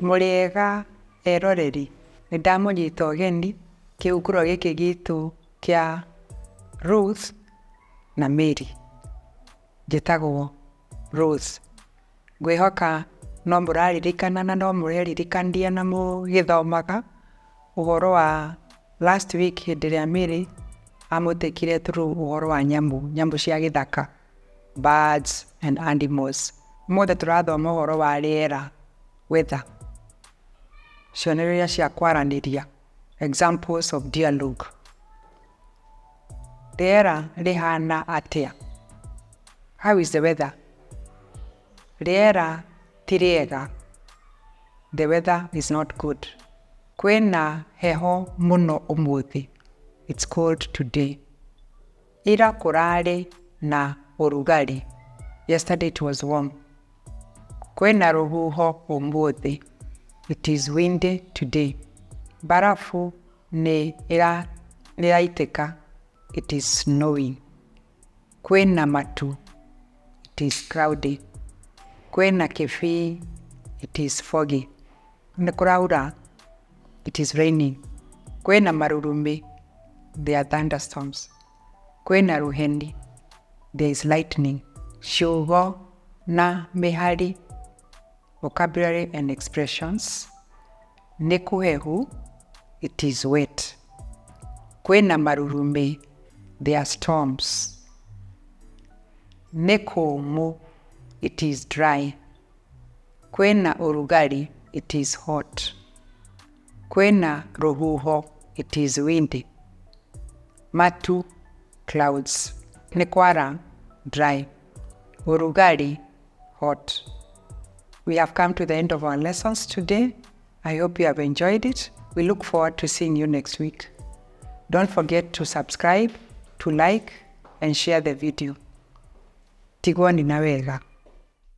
Mũrĩega eroreri? Nĩ ndamũnyita ũgeni kĩhunguro gĩkĩ gitũ kĩa Ruth na Mary. Njĩtagwo Ruth. Ngwĩhoka no mũraririkana na no mũreririkania na mũgĩthomaga ũhoro wa last week hĩndĩ ĩrĩa Mary amũtĩkire through ũhoro wa nyamũ, nyamũ cia gĩthaka, birds and animals. Ũmũthĩ tũrathoma ũhoro wa rĩera, weather, cionereria cia kwaranĩria, examples of dialogue. Rĩera rĩhana atĩa? How is the weather? Rĩera ti rĩega. The weather is not good. Kwĩna heho mũno ũmũthĩ. It's cold today. Ira kũrarĩ na ũrugarĩ. Yesterday it was warm. Kwĩna rũhuho ũmũthĩ. It is windy today. Mbarabu nĩ ĩraitĩka. It is snowing. Kwĩna matu. It is cloudy. Kwĩna kĩbii. It is foggy. Nĩ kũraura. It is raining. Kwĩna marurumĩ. There are thunderstorms. Kwĩna rũheni. There is lightning. Ciugo na mĩhari, vocabulary and expressions. Nĩ kũhehu. It is wet. Kwĩna marurumĩ. There are storms. Nĩ kũũmũ. It is dry. Kwĩna ũrugarĩ. It is hot. Kwĩna rũhuho. It is windy. Matu, clouds. Nĩ kwara, dry. Ũrugarĩ, hot. We have come to the end of our lessons today. I hope you have enjoyed it. We look forward to seeing you next week. Don't forget to subscribe, to like, and share the video. Tigwoni na wega.